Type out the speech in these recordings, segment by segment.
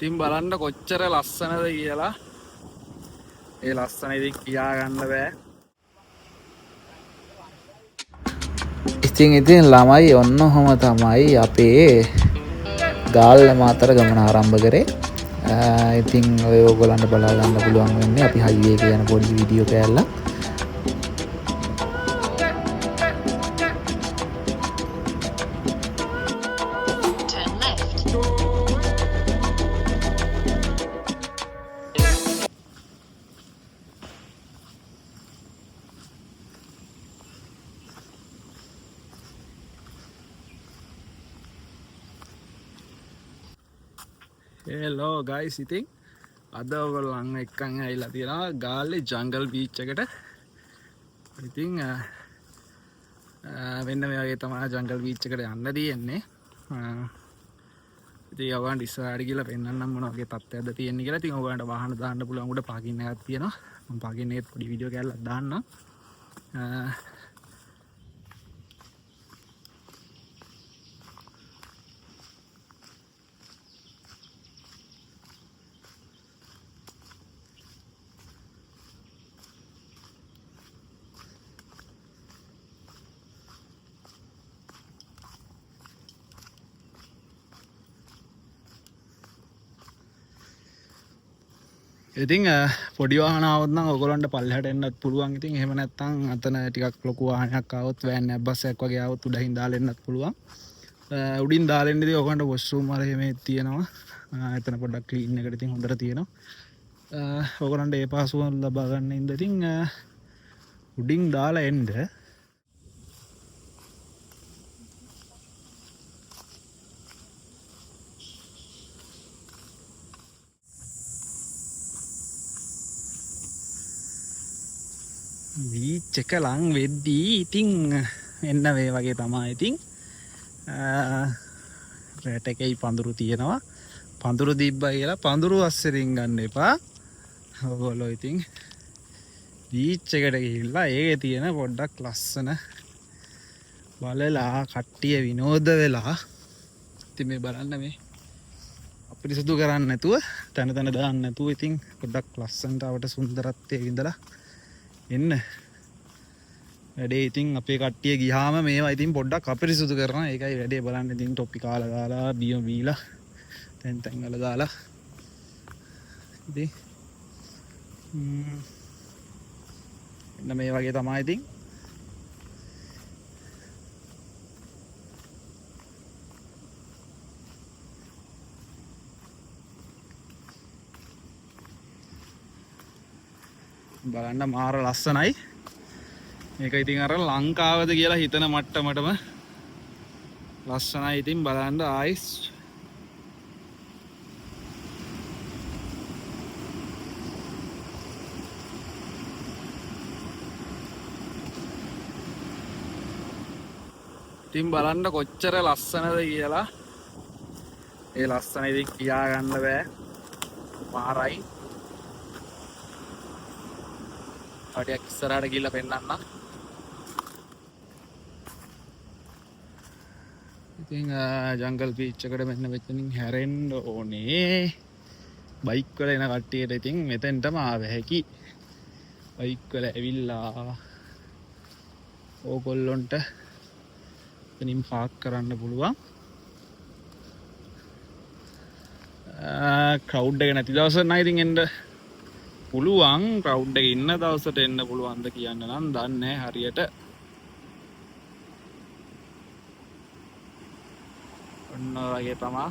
ඉතින් බලන්න කොච්චර ලස්සනද කියලා. ඒ ලස්සන ඉතින් කියා ගන්න බෑ. ඉතින් ඉතින් ළමයි, ඔන්න ඔහොම තමයි අපේ ගාල්ල මාතර ගමන ආරම්භ කරේ. ඉතින් ඔය ඔයගොල්ලන්ට බලා ගන්න පුළුවන් වෙන්නේ අපි හයිවේ එකේ යන පොඩි වීඩියෝ කෑල්ලක්. Turn left. Hello guys, ඉතින් අද ඔයගොල්ලන් එක්කන් ඇවිල්ලා තියෙනවා ගාල්ලේ ජංගල් බීච් එකට. ඉතින් මෙන්න මේ වගේ තමයි ජංගල් බීච් එකට යන්න තියෙන්නේ. ඉතින් ඔයගොල්ලන්ට ඉස්සරහට ගිහලා පෙන්නන්නම් මොන වගේ තත්ත්වයක්ද තියෙන්නේ කියලා. ඉතින් ඔයගොල්ලන්ට වාහන දාන්න පුළුවන් උඩ පාකින් එකක් තියෙනවා. මම පාකින් එකේ පොඩි වීඩියෝ කෑල්ලක් දාන්නම්. ඉතින් පොඩි වාහන ආවොත් නම් ඔයගොල්ලන්ට පල්ලෙහාට එන්නත් පුළුවන්. ඉතින් එහෙම නැත්නම් අතන ටිකක් ලොකු වාහනයක් ආවොත්, වෑන් එකක් බස් එකක් වගේ ආවොත් උඩින් දාලා එන්නත් පුළුවන්. උඩින් දාලා එන්න ඉතින් ඔයගොල්ලන්ට වොෂ්රූම් වල එහෙම තියෙනවා. එතන පොඩ්ඩක් ක්ලීන් එකට ඉතින් හොඳට තියෙනවා. ඔයගොල්ලන්ට ඒ පහසුව ලබා ගන්න ඉඳ ඉතින් උඩින් දාලා එන්න. බීච් එක ලං වෙද්දී ඉතින් එන්න මේ වගේ තමයි. ඉතින් රැට එකේ පඳුරු තියෙනවා. පඳුරු තිබ්බා කියලා පඳුරු අස්සේ රින්ගන්න එපා. ඔයගොල්ලෝ ඉතින් බීච් එකට ගිහිල්ලා ඒකේ තියෙන පොඩ්ඩක් ලස්සන බලලා කට්ටිය විනෝද වෙලා ඉතින් මේ බලන්න මේ අපිරිසුදු කරන්නේ නැතුව තැන තැන දාන්න නැතුව ඉතින් පොඩ්ඩක් ලස්සනට අවට සුන්දරත්වය විඳලා එන්න. වැඩේ ඉතින් අපේ කට්ටිය ගියාම මේවා ඉතින් පොඩ්ඩක් අපිරිසුදු කරනවා. ඒකයි වැඩේ බලන්න. ඉතින් ටොපි කාලා දාලා බියම බීලා තැන් තැන් වල දාලා ඉතින් එන්න මේ වගේ තමයි ඉතින්. බලන්න මාර ලස්සනයි. මේක ඉතින් අර ලංකාවද කියලා හිතන මට්ටමටම ලස්සනයි. ඉතින් බලන්න ආයිස් ඉතින් බලන්න කොච්චර ලස්සනද කියලා. ඒ ලස්සන ඉතින් කියා ගන්න බෑ. මාරයි. තව ටිකක් ඉස්සරහට ගිහිල්ලා පෙන්නන්නම්. ඉතින් ජංගල් බීච් එකට මෙන්න මෙතනින් හැරෙන්න ඕනේ. බයික් වල එන කට්ටියට ඉතින් මෙතෙන්ටම ආව හැකි. බයික් වල ඇවිල්ලා ඕගොල්ලොන්ට එතනින් පාක් කරන්න පුළුවන්. ක්‍රවුඩ් එක නැති දවසට නම් ඉතින් එන්න පුළුවන්. ක්‍රවුඩ් එකේ ඉන්න දවසට එන්න පුළුවන්ද කියන්න නම් දන්නේ නැහැ හරියට. ඔන්න ඔය වගේ තමා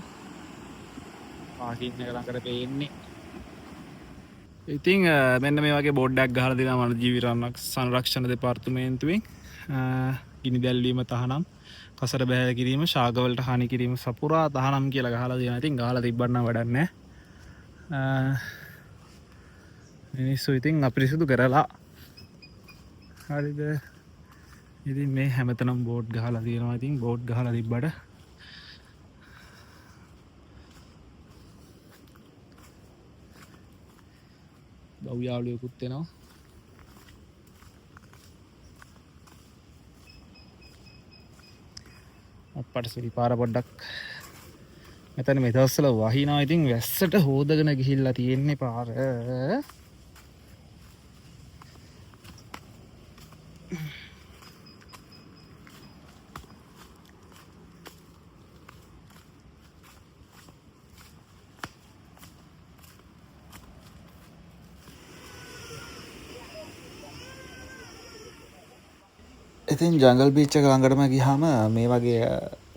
පාකින් එක ළඟට පේන්නේ. ඉතින් මෙන්න මේ වගේ බෝඩ් එකක් ගහලා දෙනවා වනජීවි සංරක්ෂණ දෙපාර්තමේන්තුවෙන්. ගිනි දැල්වීම තහනම්, කසර බැහැ කිරීම, ශාකවලට හානි කිරීම සපුරා තහනම් කියලා ගහලා දෙනවා. ඉතින් ගහලා තිබ්බට නම් වැඩක් නෑ. මිනිස්සු ඉතින් අපිරිසුදු කරලා. හරිද? ඉතින් මේ හැමතැනම බෝඩ් ගහලා තියෙනවා. ඉතින් බෝඩ් ගහලා තිබ්බට දව් යාළුවෙකුත් එනවා. අප්පට සිරි පාර පොඩ්ඩක් මෙතන මේ දවස්වල වහිනවා. ඉතින් වැස්සට හොදගෙන ගිහිල්ලා තියෙන්නේ පාර. ඉතින් ජංගල් බීච් එක ළඟටම ගියාම මේ වගේ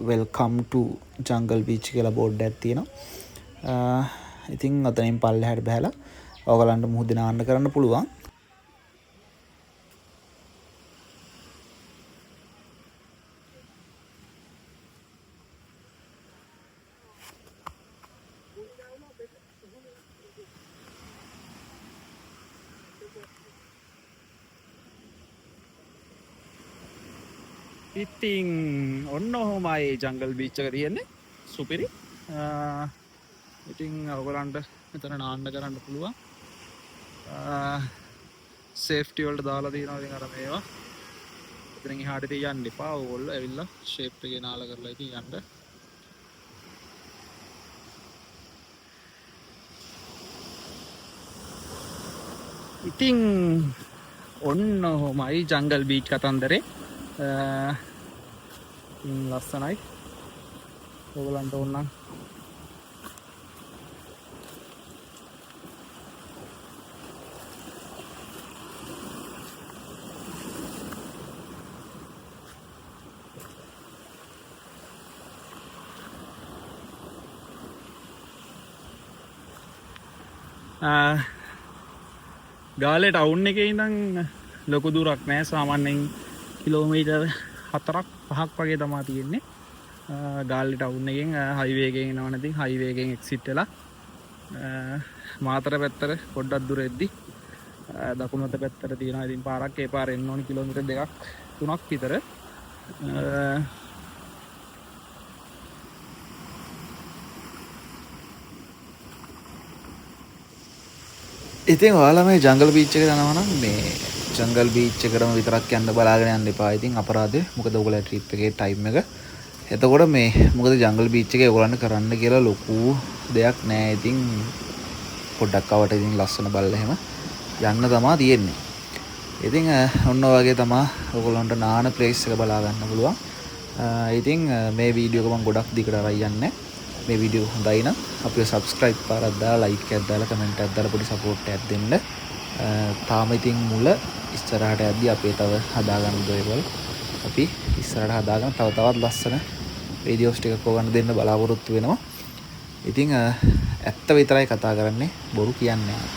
welcome ටු ජංගල් බීච් කියලා බෝඩ් එකක් තියෙනවා. ඉතින් ඔතනින් පල්ලෙහාට බහැලා ඔයගලන්ට මුහුදේ නාන්න කරන්න පුළුවන්. ඉතින් ඔන්න ඔහොමයි ජංගල් බීච් එක තියෙන්නේ. සුපිරි. ඉතින් ඔයගලන්ට මෙතන නාන්න කරන්න පුළුවන්. සේෆ්ටි වලට දාලා තියෙනවා ඉතින් අර මේවා. ඉතින් එහාට ඉතින් යන්න එපා. ඕගොල්ලෝ ඇවිල්ලා ෂේප් එකේ නාලා කරලා ඉතින් යන්න. ඉතින් ඔන්න ඔහොමයි ජංගල් බීච් කතන්දරේ. ඉතින් ලස්සනයි. ඔයගලන්ට ඕන නම් ගාලේ ටවුන් එකේ ඉඳන් ලොකු දුරක් නෑ. සාමාන්‍යයෙන් කිලෝමීටර් 4ක් 5ක් වගේ තමා තියෙන්නේ. ගාල්ලේ ටවුන් එකෙන් හයිවේ එකෙන් එනවනේ. ඉතින් හයිවේ එකෙන් එක්සිට් වෙලා මාතර පැත්තට පොඩ්ඩක් දුර එද්දි දකුණු අත පැත්තට තියෙනවා ඉතින් පාරක්. ඒ පාර එන්න ඕනි කිලෝමීටර් 2ක් 3ක් විතර. ඉතින් ඔයාලා මේ ජංගල් බීච් එකට යනවා නම් මේ ජංගල් බීච් එකටම විතරක් යන්න බලාගෙන යන්න එපා. ඉතින් අපරාධේ. මොකද ඔයගොල්ලෝ ට්‍රිප් එකේ ටයිම් එක. එතකොට මේ මොකද ජංගල් බීච් එකේ ඔයගොල්ලන්ට කරන්න කියලා ලොකු දෙයක් නෑ. ඉතින් පොඩ්ඩක් අවට ඉතින් ලස්සන බලලා එහෙම යන්න තමා තියෙන්නේ. ඉතින් ඔන්න ඔය වගේ තමා ඔයගොල්ලන්ට නාන ප්ලේස් එක බලා ගන්න පුළුවන්. ඉතින් මේ වීඩියෝ එක මම ගොඩක් දිගට අරන් යන්නේ. මේ වීඩියෝ හොඳයි නම් අපිව සබ්ස්ක්‍රයිබ් පාරක් දාලා ලයික් එකක් දාලා කමෙන්ට් එකක් දාලා පොඩි සපෝට් එකක් දෙන්න. තාම ඉතින් මුල ඉස්සරහට යද්දි අපේ තව හදාගන්න දේවල් අපි ඉස්සරහට හදාගන්න තව තවත් ලස්සන වීඩියෝස් ටිකක් ඔයගොල්ලන්ට දෙන්න බලාපොරොත්තු වෙනවා. ඉතින් ඇත්ත විතරයි කතා කරන්නේ, බොරු කියන්නේ නෑ.